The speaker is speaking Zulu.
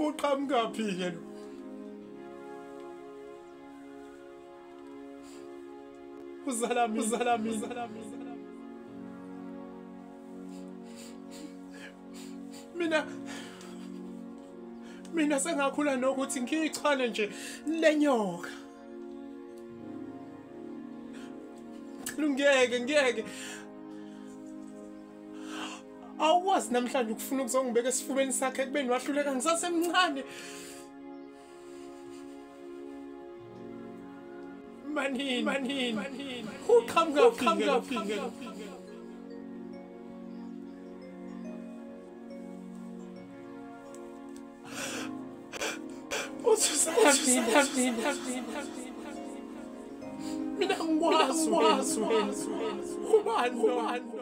Uqhamuka phi ke lo? Uzala mina, uzala mina. Mina sengakhula nokuthi ngiyichwane nje lenyoka. Ngeke ngeke. Awukwazi namhlanje ukufuna ukuzongibeka esifubeni sakhe ekubeni wahluleka ngisasemncane. Manini, manini. Uqhamuka phi ke lo? Mina ngikwazi, ubani lo?